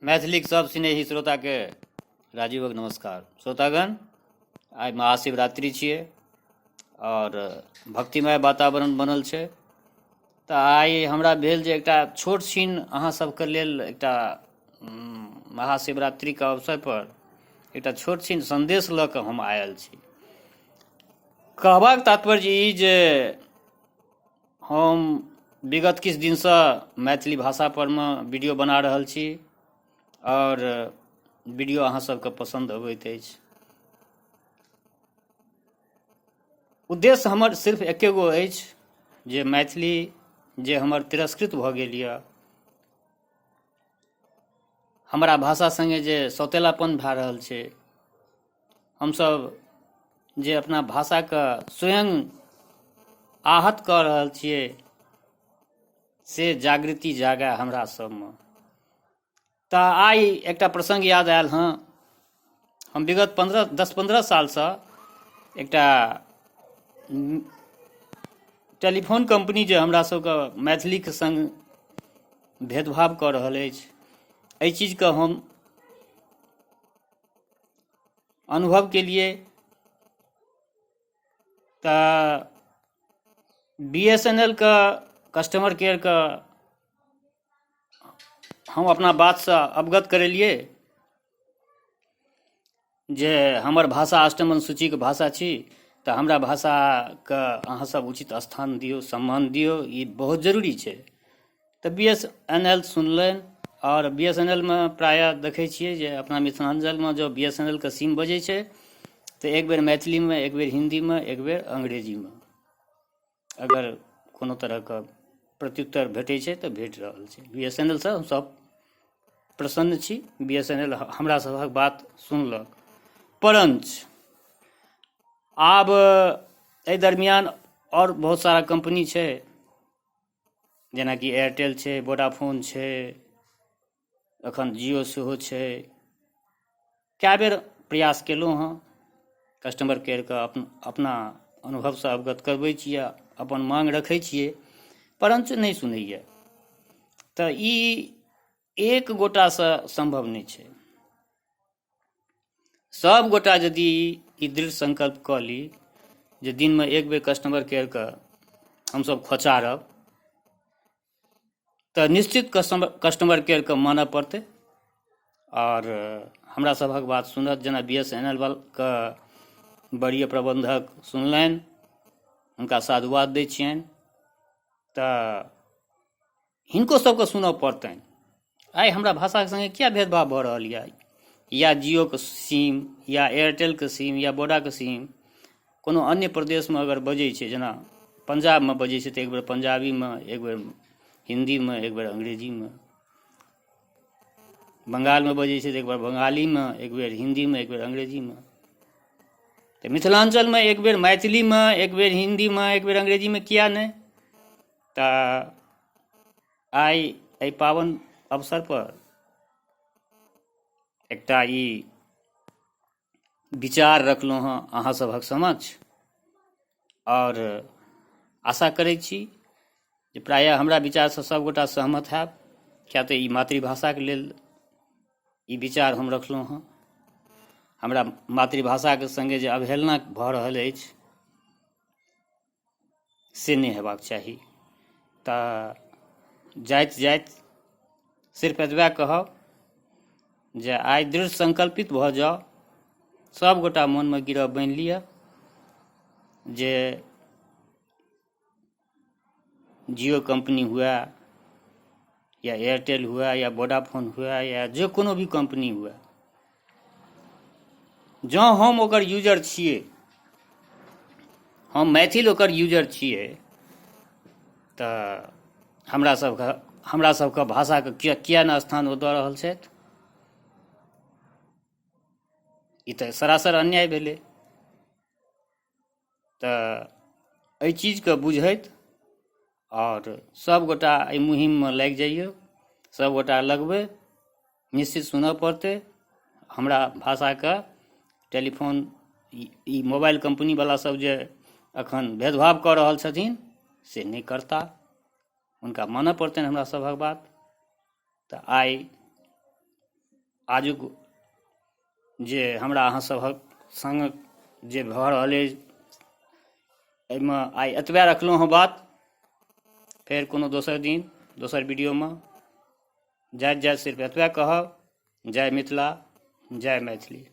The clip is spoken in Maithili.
मैथिलीक सब स्नेही श्रोताके राजीवक नमस्कार। श्रोतागण, आइ महाशिवरात्रि छियै आओर भक्तिमय वातावरण बनल छै, तऽ आइ हमरा भेल जे एकटा छोट छिन अहाँ सबके लेल एकटा महाशिवरात्रिके अवसरपर एकटा छोट छिन सन्देश लऽ कऽ हम आयल छी। कहबाक तात्पर्य ई जे हम विगत किछु दिनसँ मैथिली भाषापरमे वीडियो बना रहल छी आओर वीडियो अहाँ सबके पसन्द अबैत अछि। उद्देश्य हमर सिर्फ एके गो अछि जे मैथिली जे हमर तिरस्कृत भऽ गेल यऽ, हमरा भाषा सङ्गे जे सौतेलापन भए रहल छै, हमसभ जे अपना भाषाके स्वयं आहत कऽ रहल छियै, से जागृति जागय हमरा सभमे। तऽ आइ एकटा प्रसङ्ग याद आयल हँ। हम विगत 10-15 सालसँ एकटा टेलीफोन कम्पनी जे हमरा सबके मैथिलीके सङ्ग भेदभाव कऽ रहल अछि, एहि चीजके हम अनुभव केलियै। तऽ बी एस एन एल के कस्टमर केयरके हम अपना बातसँ अवगत करेलियै जे हमर भाषा अष्टम अनुसूचीके भाषा छी, तऽ हमरा भाषाके अहाँसभ उचित स्थान दियौ, सम्मान दियौ, ई बहुत जरूरी छै। तऽ बी एस एन एल सुनलनि आओर बी एस एन एल मे प्रायः देखै छियै जे अपना मिथिलाञ्चलमे जँ बी एस एन एल के सीम बजै छै तऽ एक बेर मैथिलीमे, एक बेर हिन्दीमे, एक बेर अंग्रेजीमे अगर कोनो तरहके प्रत्युत्तर भेटै छै तऽ भेट रहल छै। बी एस एन एल सँ हमसभ प्रसन्न छी, बी एस एन एल हमरा सभक बात सुनलक। परञ्च आब एहि दरमियान आओर बहुत सारा कम्पनी छै, जेनाकि एयरटेल छै, वोडाफोन छै, एखन जिओ सेहो छै। कए बेर प्रयास केलहुँ हँ, कस्टमर केयरके अपना अनुभवसँ अवगत करबै छियै, अपन माँग रखै छियै, परञ्च नहि सुनैए। तऽ ई एक गोटासँ सम्भव नहि छै। सब गोटा यदि ई दृढ़ संकल्प कऽ ली जे दिनमे एक बेर कस्टमर केयरके हमसभ खोचारब, तऽ निश्चित कस्टमर केयरके मानऽ पड़तै आओर हमरा सभक बात सुनत। जेना बी एस एन एल के वरीय प्रबन्धक सुनलनि, हुनका साधुवाद दै छियनि, तऽ हिनको सबके सुनऽ पड़तनि। आइ हमरा भाषाके सङ्गे किया भेदभाव भऽ रहल यऽ? या जिओके सीम या एयरटेलके सीम या वोडाके सीम कोनो अन्य प्रदेशमे अगर बजै छै, जेना पंजाबमे बजै छै, तऽ एक बेर पंजाबीमे, एक बेर हिन्दीमे, एक बेर अंग्रेजीमे। बंगालमे बजै छै तऽ एक बेर बंगालीमे, एक बेर हिन्दीमे, एक बेर अंग्रेजीमे। तऽ मिथिलाञ्चलमे एक बेर मैथिलीमे, एक बेर हिन्दीमे, एक बेर अंग्रेजीमे किया नहि? तऽ आइ एहि पावन अवसरपर एकटा ई विचार रखलहुँ हँ अहाँ सभक समक्ष आओर आशा करै छी जे प्रायः हमरा विचारसँ सभगोटा सहमत हैब, किएक तऽ ई मातृभाषाके लेल ई विचार हम रखलहुँ हँ। हमरा मातृभाषाके सङ्गे जे अवहेलना भऽ रहल अछि से नहि हेबाक चाही। तऽ जाइत जाइत सिर्फ एतबे कहब जे आइ दृढ़ संकल्पित भऽ जाउ, सभगोटा मोनमे गिरह बान्हि लिअ जे जिओ कम्पनी हुए या एयरटेल हुए या वोडाफोन हुए या जे कोनो भी कम्पनी हुए, जँ हम ओकर यूजर छियै, हम मैथिल ओकर यूजर छियै, तऽ हमरा सबके भाषाके किया नहि स्थान ओ दऽ रहल छथि? ई तऽ सरासर अन्याय भेलै। तऽ एहि चीजके बुझैत आओर सभगोटा एहि मुहिममे लागि जइयौ, सभगोटा लगबै, निश्चित सुनऽ पड़तै हमरा भाषाके। टेलीफोन ई मोबाइल कम्पनीवला सभ जे एखन भेदभाव कऽ रहल छथिन से नहि करता, हुनका मानऽ पड़तनि हमरा सभक बात। तऽ आइ आजुक जे हमरा अहाँ सभक सङ्ग जे भऽ रहल अछि एहिमे आइ एतबे रखलहुँ हँ बात। फेर कोनो दोसर दिन दोसर वीडियोमे जाइत जाइत सिर्फ एतबे कहब, जय मिथिला, जय मैथिली।